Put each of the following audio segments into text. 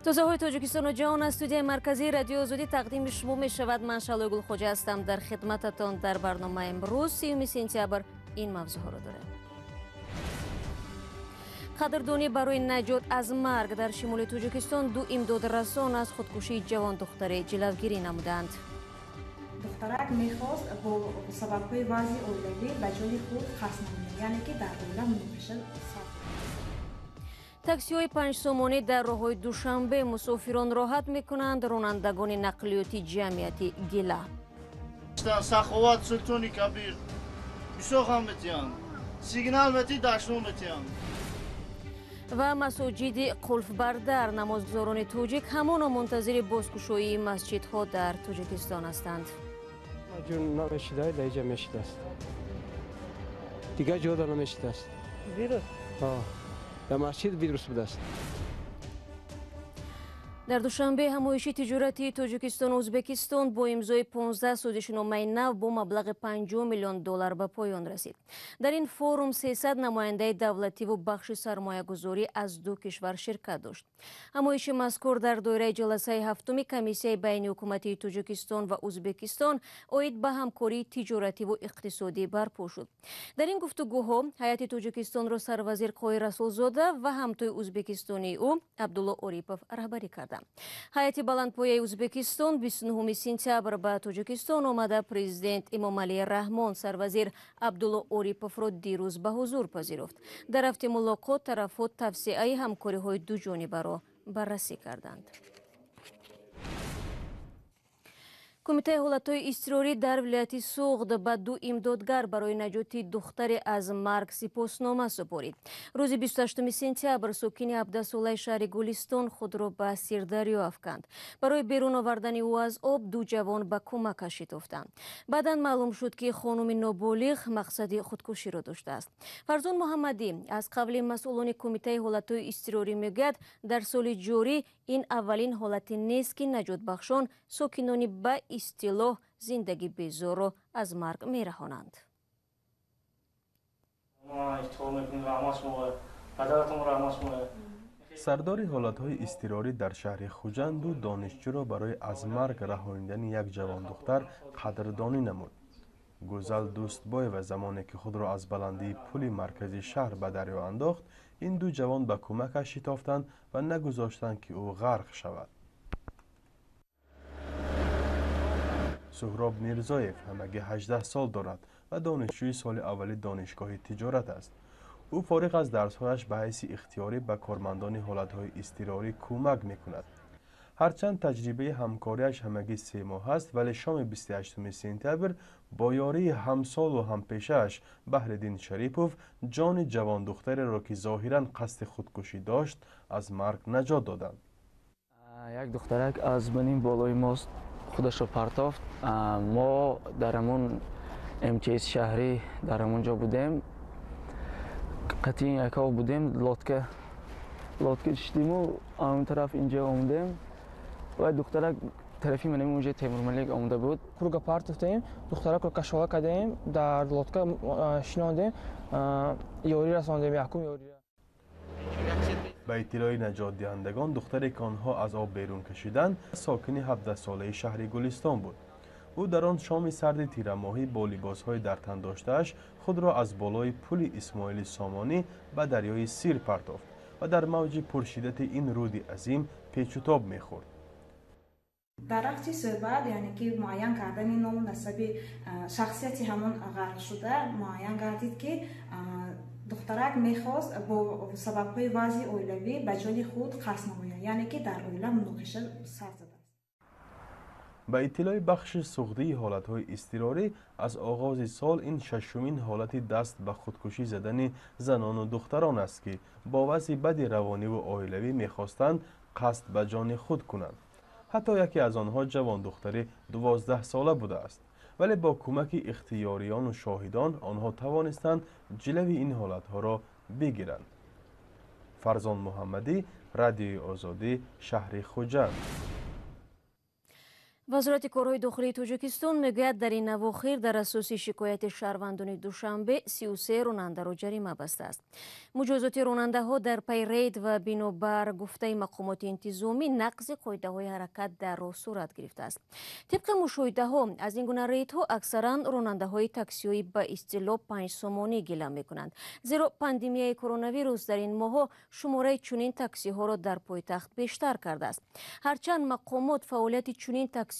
Тозаҳои Тоҷикистону ҷаҳон аз студияи марказии Радиои Озодӣ тақдими шумо мешавад. Ман Шалои Гулхоҷа ҳастам дар хидмататон. Дар барномаи имрӯз 30 сентябр ин мавзӯъҳоро дорем. Қадрдонӣ барои наҷот аз марг дар шимоли Тоҷикистон ду имдодрасон аз худкушии ҷавондухтаре ҷилавгирӣ намуданд. Духтарак мехост бо сабабҳои вазъи оилавӣ ба ҷони худ қасд намояд, яъне ки дар оила муноқиша сар. Таксиҳои 5 сомонӣ дар роҳҳои Душанбе мусофирон роҳат мекунанд. Ронандагони нақлиёти ҷамъиятӣ гила. Саховат, Султони Кабир бисёр ғам метиҳанд, сигнал метӣ, дашном метиҳанд. Ва масоҷиди қулфбардар. Намозгузорони тоҷик ҳамоно мунтазири бозкушоии масҷидҳо дар Тоҷикистон ҳастанд. Ҷон намешида, дар иҷа мешидааст, дигар ҷода намешидааст. Вирус. Дар масҷид вирус будааст. Дар Душанбе ҳамоиши тиҷоратии Тоҷикистону Ӯзбекистон бо имзои 15 созишномаи нав бо маблағи 50 миллион доллар ба поён расид. Дар ин форум 300 намояндаи давлативу бахши сармоягузорӣ аз ду кишвар ширкат дошт. Ҳамоиши мазкур дар доираи ҷаласаи ҳафтуми комиссияи байниҳукуматии Тоҷикистон ва Ӯзбекистон оид ба ҳамкории тиҷоративу иқтисодӣ барпо шуд. Дар ин гуфтугӯҳо ҳайати Тоҷикистонро сарвазир Қоҳир Расулзода ва ҳамтои ӯзбекистонии ӯ Абдулло Орипов раҳбарӣ карданд. Ҳайати баландпояи Ӯзбекистон 29 сентябр ба Тоҷикистон омада, президент Эмомалӣ Раҳмон сарвазир Абдулло Ориповро дирӯз ба ҳузур пазируфт. Дар рафти мулоқот тарафҳо тавсеаи ҳамкориҳои дуҷонибаро баррасӣ карданд. Кумитаи ҳолатҳои изтирорӣ дар вилояти Суғд ба ду имдодгар барои наҷоти духтаре аз марг сипоснома супорид. Рӯзи 28 сентябр сокини 17-солаи шаҳри Гулистон худро ба Сирдарё афканд. Барои берун овардани ӯ аз об ду ҷавон ба кӯмакаш шитофтанд. Баъдан маълум шуд, ки хонуми ноболиғ мақсади худкуширо доштааст. Фарзон Муҳаммадӣ аз қавли масъулони Кумитаи ҳолатҳои изтирорӣ мегӯяд, дар соли ҷорӣ ин аввалин ҳолате нест, ки наҷотбахшон сокинони ба истилоҳ зиндагӣ безорро аз марг мераҳонанд. Ифтихор мекунем, раҳмат шумо, падаратон раҳмат шумо. Сардори ҳолатҳои изтирорӣ дар шаҳри Хуҷанд ду донишҷӯро барои аз марг раҳонидани як ҷавондухтар қадрдонӣ намуд. Гӯзал Дӯстбоева замоне ки худро аз баландии пули маркази шаҳр ба дарё андохт, ин ду ҷавон ба кӯмакаш шитофтанд ва нагузоштанд, ки ӯ ғарқ шавад. Суҳроб Мирзоев ҳамагӣ 18 сол дорад ва донишҷӯи соли аввали донишгоҳи тиҷорат аст. Ӯ фориғ аз дарсҳояш ба ҳайси ихтиёрӣ ба кормандони ҳолатҳои изтирорӣ кӯмак мекунад. Ҳарчанд таҷрибаи ҳамкориаш ҳамагӣ 3 моҳ аст, вале шоми 28 сентябр бо ёрии ҳамсолу ҳампешааш Баҳриддин Шарипов ҷони ҷавондухтареро, ки зоҳиран қасди худкушӣ дошт, аз марг наҷот доданд. Як духтарак аз баним болои мост худашро партофт. Мо дар ҳамон МЧС шаҳрӣ дар ҳамон ҷо будем, қатъи якав будем, лодка шидиму он тараф инҷа омадем ва духтарак тарафи манами унҷа Темурмалик омада буд. Круга партофтем, духтаракро кашола кардем, дар лодка шинондем, ёрӣ расондем, якум ёрӣ. Ба иттилои наҷотдиҳандагон, духтаре, ки онҳо аз об берун кашиданд, сокини 17-солаи шаҳри Гулистон буд. Ӯ дар он шоми сарди тирамоҳӣ бо либосҳои дар тан доштааш худро аз болои пули Исмоили Сомонӣ ба дарёи Сир партофт ва дар мавҷи пуршиддати ин руди азим печутоб мехӯрд. Дар рафти суҳбат, яъне ки муайян кардани ному насаби шахсияти ҳамон ғарқшуда, муайян гардид, ки духтарак мехост бо сабабҳои вазъи оилавӣ ба ҷони худ қасд намояд, яъне ки дар оила муноқиша сар задааст. Ба иттилои бахши суғдии ҳолатҳои изтирорӣ, аз оғози сол ин шашумин ҳолати даст ба худкушӣ задани занону духтарон аст, ки бо вазъи бади равониву оилавӣ мехостанд қасд ба ҷони худ кунанд. Ҳатто яке аз онҳо ҷавондухтари 12-сола будааст, вале бо кӯмаки ихтиёриёну шоҳидон онҳо тавонистанд ҷилави ин ҳолатҳоро бигиранд. Фарзон Муҳаммадӣ, Радиои Озодӣ, шаҳри Хуҷанд. Вазорати корҳои дохилии Тоҷикистон мегӯяд, дар ин авохир дар асоси шикояти шаҳрвандони Душанбе 33 ронандаро ҷарима бастааст. Муҷозоти ронандаҳо дар пай рейд ва бинобар гуфтаи мақомоти интизомӣ нақзи қоидаҳои ҳаракат дар роҳ сурат гирифтааст. Тибқи мушоҳидаҳо, аз ин гуна рейдҳо аксаран ронандаҳои таксиҳои ба истилоҳ 5 сомонӣ гила мекунанд. Зеро пандемияи коронавирус дар ин моҳҳо шумораи чунин таксиҳоро дар пойтахт бештар кардааст. Ҳарчанд мақомот фаъолияти чунин таксиҳоро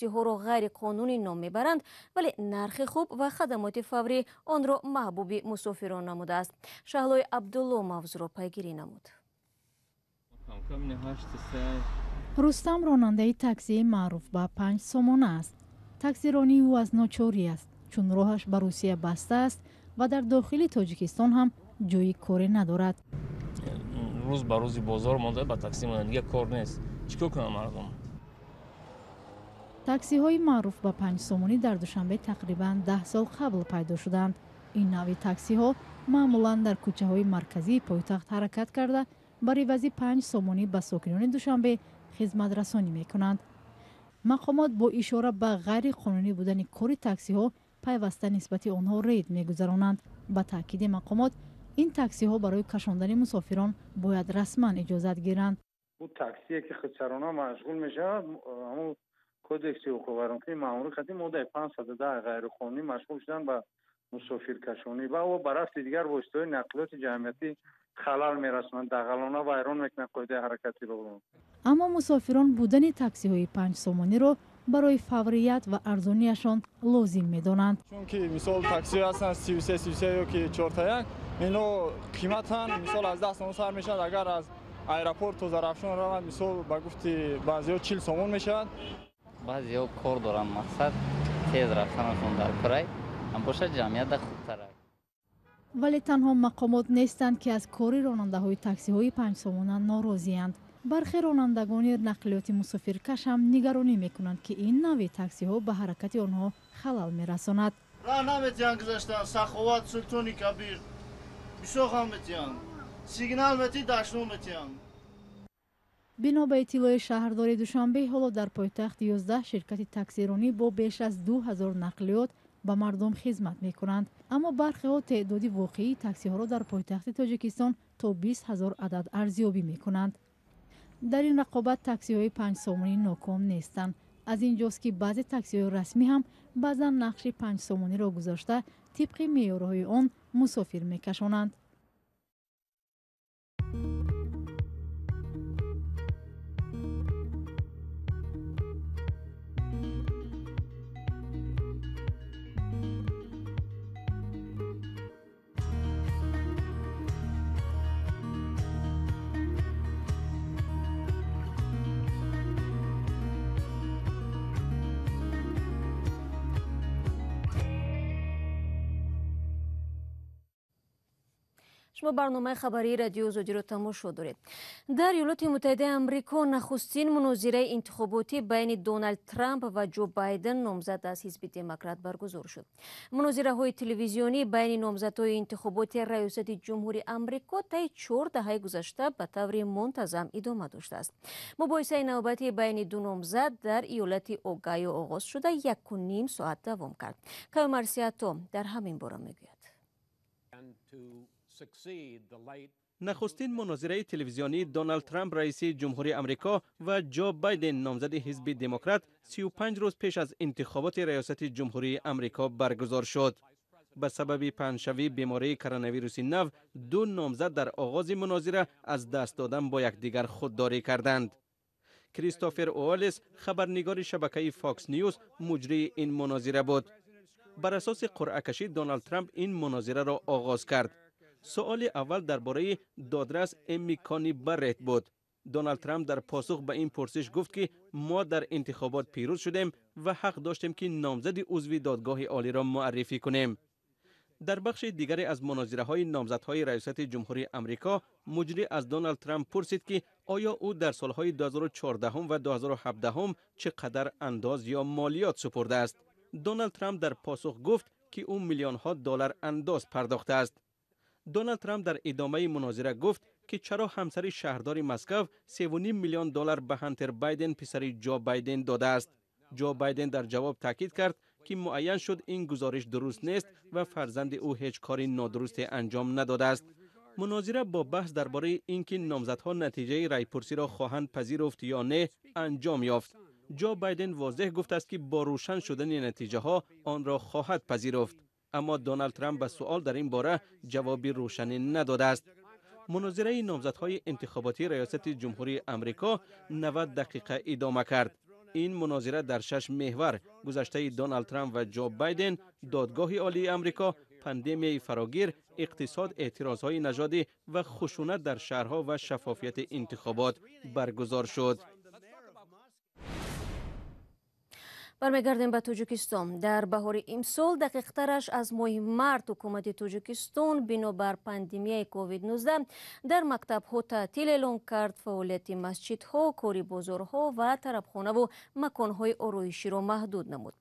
ғайриқонунӣ ном мебаранд, вале нархи хуб ва хадамоти фаврӣ онро маҳбуби мусофирон намудааст. Шаҳлои Абдулло мавзӯъро пайгирӣ намуд. Рустам ронандаи таксии маъруф ба 5 сомона аст. Таксиронии ӯ аз ночорӣ аст, чун роҳаш ба Русия баста аст ва дар дохили Тоҷикистон ҳам ҷои коре надорад. Рӯз ба рӯзи бозор монда, ба такси монда, дигар кор нест. Чӣ кор кунам мардум? Таксиҳои маъруф ба 5 сомонӣ дар Душанбе тақрибан 10 сол қабл пайдо шуданд. Ин навъи таксиҳо маъмулан дар кӯчаҳои марказии пойтахт ҳаракат карда, бар ивази 5 сомонӣ ба сокинони Душанбе хизматрасонӣ мекунанд. Мақомот бо ишора ба ғайриқонунӣ будани кори таксиҳо пайваста нисбати онҳо рейд мегузаронанд. Ба таъкиди мақомот, ин таксиҳо барои кашондани мусофирон бояд расман иҷозат гиранд. Таксие ки худсарона машғул мешавад, ҳамун кодекси ҳуқуқвайронкунии маъмурӣ қати моддаи 510 ғайриқонунӣ машғул шудан ба мусофиркашонӣ ва ӯ ба рафти дигар воситаҳои нақлиёти ҷамъиятӣ халал мерасонанд, дағалона вайрон мекунанд қоидаи ҳаракати роҳро. Аммо мусофирон будани таксиҳои 5 сомониро барои фаврият ва арзониашон лозим медонанд. Чунки мисол таксиҳо ҳастанд 33 33 ё ки 4 1, ино қиматан мисол аз 10 сомон сар мешавад. Агар аз аэропорт то Зарафшон раванд, мисол ба гуфти баъзеҳо 40 сомон мешавад. Баъзеҳо кор доранд, мақсад тез рафтанашон дар курай, ҳам бошад ҷамъият хубтар. Вале танҳо мақомот нестанд, ки аз кори ронандаҳои таксиҳои 5 сомона норозианд. Бархе ронандагони нақлиёти мусофиркаш ҳам нигаронӣ мекунанд, ки ин навъи таксиҳо ба ҳаракати онҳо халал мерасонад. Раҳ наметиҳанд гузаштан. Саховат Султони Кабир бисёр ғам метиҳанд, сигнал мети, дашном метиҳанд. Бино ба иттилои шаҳрдори Душанбе, ҳоло дар пойтахт 11 ширкати таксиронӣ бо беш аз 2000 нақлиёт ба мардум хизмат мекунанд. Аммо бархеҳо теъдоди воқеии таксиҳоро дар пойтахти Тоҷикистон то 20 000 адад арзёбӣ мекунанд. Дар ин рақобат таксиҳои 5 сомонӣ ноком нестанд. Аз ин ҷост, ки баъзе таксиҳои расмӣ ҳам баъзан нақши 5 сомониро гузошта, тибқи меъёрҳои он мусофир мекашонанд. Шумо барномаи хабарии Радиои Озодиро тамошо доред. Дар Иёлоти Муттаҳидаи Амрико нахустин мунозираи интихоботӣ байни Доналд Трамп ва Ҷо Байден, номзад аз ҳизби Демократ, баргузор шуд. Мунозираҳои телевизионӣ байни номзадҳои интихоботи раёсати ҷумҳури Амрико таи 4 даҳаи гузашта ба таври мунтазам идома доштааст. Мубоҳисаи навбатӣ байни ду номзад дар иёлати Огайо оғоз шуда, 1,5 соат давом кард. Каё Марсиато дар ҳамин бора мегӯяд. Нахустин мунозираи телевизионии Доналд Трамп, раиси ҷумҳури Амрико, ва Ҷо Байден, номзади ҳизби Демократ, 35 рӯз пеш аз интихоботи раёсати ҷумҳурии Амрико баргузор шуд. Ба сабаби паҳншавии бемории коронавируси нав, ду номзад дар оғози мунозира аз даст додан бо якдигар худдорӣ карданд. Кристофер Уоллес, хабарнигори шабакаи Фокс Ньюс, муҷрии ин мунозира буд. Бар асоси қуръакашӣ Доналд Трамп ин мунозираро оғоз кард. Суоли аввал дар бораи додрас Эми Кони Баррет буд. Доналд Трамп дар посух ба ин пурсиш гуфт, ки мо дар интихобот пирӯз шудем ва ҳақ доштем, ки номзади узви додгоҳи олиро муаррифӣ кунем. Дар бахши дигаре аз мунозираҳои номзадҳои раёсати ҷумҳурии Амрико, муҷрӣ аз Доналд Трамп пурсид, ки оё ӯ дар солҳои 2014 ва 2017 чӣ қадар андоз ё молиёт супурдааст. Доналд Трамп дар посух гуфт, ки ӯ миллионҳо доллар андоз пардохтааст. Доналд Трамп дар идомаи мунозира гуфт, ки чаро ҳамсари шаҳрдори Москав 3,5 миллион доллар ба Ҳантер Байден, писари Ҷо Байден, додааст. Ҷо Байден дар ҷавоб таъкид кард, ки муайян шуд ин гузориш дуруст нест ва фарзанди ӯ ҳеҷ кори нодурусте анҷом надодааст. Мунозира бо баҳс дар бораи ин ки номзадҳо натиҷаи райпурсиро хоҳанд пазируфт ё не анҷом ёфт. Ҷо Байден возеҳ гуфтааст, ки бо рӯшан шудани натиҷаҳо онро хоҳад пазируфт. Аммо Доналд Трамп ба суол дар ин бора ҷавоби рӯшанӣ надодааст. Мунозираи номзадҳои интихоботии раёсати ҷумҳурии Амрико 90 дақиқа идома кард. Ин мунозира дар 6 меҳвар гузаштаи Доналд Трамп ва Ҷо Байден, Додгоҳи Олии Амрико, пандемияи фарогир, иқтисод, эътирозҳои нажодӣ ва хушунат дар шаҳрҳо ва шаффофияти интихобот баргузор шуд. Бармегардем ба Тоҷикистон. Дар баҳори имсол, дақиқтараш аз моҳи март, ҳукумати Тоҷикистон бинобар пандемияи COVID-19 дар мактабҳо таътил эълон кард. Фаъолияти масҷидҳо, кори бозорҳо ва тарабхонаву маконҳои ороиширо маҳдуд намуд.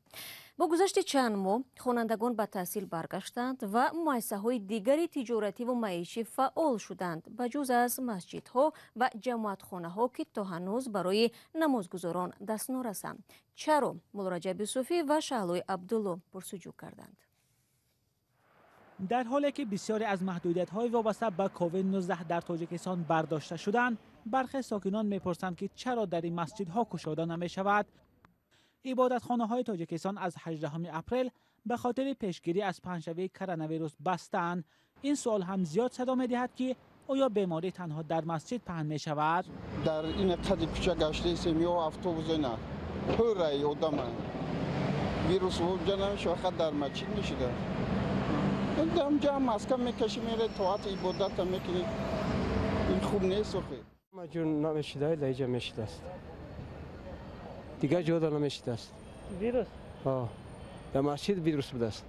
Бо гузашти чанд моҳ хонандагон ба таҳсил баргаштанд ва муассисаҳои дигари тиҷоративу маишӣ фаъол шуданд, ба ҷуз аз масҷидҳо ва ҷамоатхонаҳо, ки то ҳанӯз барои намозгузорон даст норасанд. Чаро? Муллораҷаб Юсуфӣ ва Шаҳлои Абдулло пурсуҷӯ карданд. Дар ҳоле ки бисёре аз маҳдудиятҳои вобаста ба COVID-19 дар Тоҷикистон бардошта шуданд, бархе сокинон мепурсанд, ки чаро дар ин масҷидҳо кушода намешавад. Ибодатхонаҳои Тоҷикистон аз 18 апрел ба хотири пешгирӣ аз паҳншавии коронавирус бастаанд. Ин суол ҳам зиёд садо медиҳад, ки оё беморӣ танҳо дар масҷид паҳн мешавад? Дар ин қади кӯча гаштаистем ё автобус ина пурраи одама вирус вуҷуд намешавад, фақат дар масҷид мешуда. Ҷа маска мекашӣ, мере тоати ибодата мекунӣ. Ин хуб нест охе. Маҷун намешида, дар инҷа мешидааст. Дигар ҷода намешидааст. Вирус? Дар масҷид вирус будааст.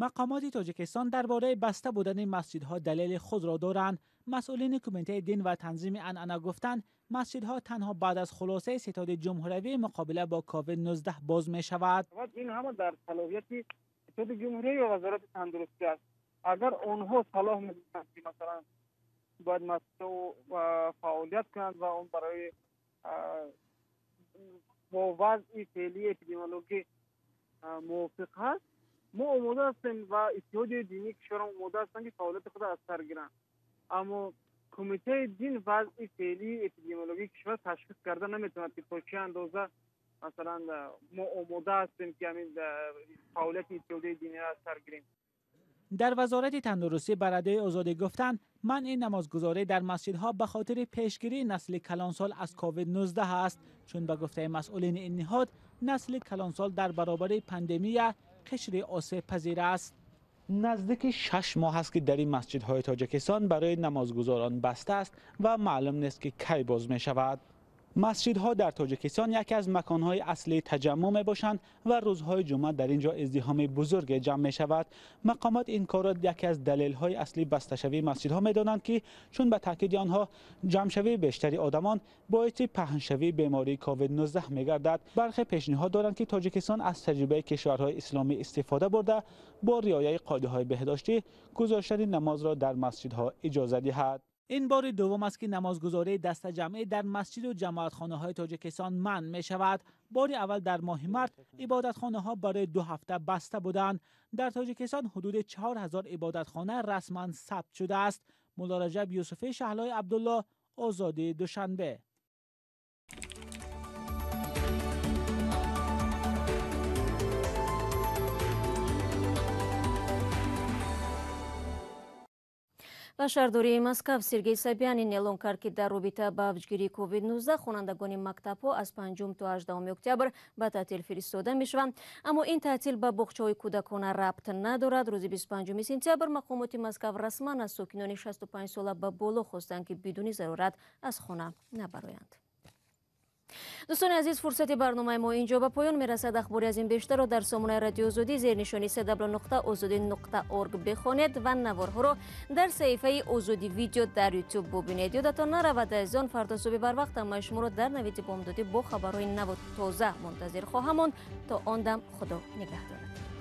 Мақомоти Тоҷикистон дар бораи баста будани масҷидҳо далели худро доранд. Масъулини Кумитаи дин ва танзими анъана гуфтанд, масҷидҳо танҳо баъд аз хулосаи ситоди ҷумҳуриявии муқобила бо COVID-19 боз мешавад. Ин ҳама дар салоҳияти ситоди ҷумҳурӣ ва вазорати тандурустӣ аст. Агар онҳо салоҳ медиҳанд, ки масалан бояд масҷидҳо фаъолият кунанд ва он барои бо вазъи феълии эпидемиологӣ мувофиқ ҳаст, мо омода ҳастем ва иттиҳодияи динии кишварам омода ҳастанд, ки фаъолияти худро аз сар гиранд. Аммо Кумитаи дин вазъи феълии эпидемиологии кишвар ташхис карда наметавонад, ки то чӣ андоза масалан мо омода ҳастем, ки ҳамин фаъолияти иттиҳодияи диниро аз сар гирем. Дар Вазорати тандурустӣ ба Радиои Озодӣ гуфтанд, манъи намозгузорӣ дар масҷидҳо ба хотири пешгирии насли калонсол аз COVID-19 аст, чун ба гуфтаи масъулини ин ниҳод насли калонсол дар баробари пандемия қишри осебпазир аст. Наздики 6 моҳ аст, ки дар ин масҷидҳои Тоҷикистон барои намозгузорон баста аст ва маълум нест, ки кай боз мешавад. Масҷидҳо дар Тоҷикистон яке аз маконҳои аслии таҷаммуъ мебошанд ва рӯзҳои ҷумъа дар ин ҷо издиҳоми бузурге ҷамъ мешавад. Мақомот ин корро яке аз далелҳои аслии басташавии масҷидҳо медонанд, ки чун ба таъкиди онҳо ҷамъшавии бештари одамон боиси паҳншавии бемории COVID-19 мегардад. Бархе пешниҳод доранд, ки Тоҷикистон аз таҷрибаи кишварҳои исломӣ истифода бурда, бо риояи қоидаҳои беҳдоштӣ гузоштани намозро дар масҷидҳо иҷоза диҳад. Ин бори дуввум аст, ки намозгузории дастаҷамъӣ дар масҷиду ҷамоатхонаҳои Тоҷикистон манъ мешавад. Бори аввал дар моҳи март ибодатхонаҳо барои 2 ҳафта баста буданд. Дар Тоҷикистон ҳудуди 4000 ибодатхона расман сабт шудааст. Муллораҷаб Юсуфӣ, Шаҳлои Абдулло, Озодӣ, Душанбе. Ба шаҳрдории Москав Сергей Собянин эълон кард, ки дар робита ба авҷгирии COVID-19 хонандагони мактабҳо аз 5 то 18 октябр ба таътил фиристода мешаванд. Аммо ин таътил ба боғчаҳои кӯдакона рабт надорад. Рӯзи 25 сентябр мақомоти Москав расман аз сокинони 65 сола ба боло хостанд, ки бидуни зарурат аз хона набароянд. Дӯстони азиз, фурсати барномаи мо инҷо ба поён мерасад. Ахбори аз ин бештарро дар сомонаи Радиои Озодӣ зернишони cw.ozodi.org бихонед ва наворҳоро дар саҳифаи Озодӣ видео дар YouTube бубинед. Ёдатон наравад, азизон, фардо субҳи барвақт ҳамаи шуморо дар навиди бомдодӣ бо хабарҳои наву тоза мунтазир хоҳам монд. То он дам Худо нигаҳдорад.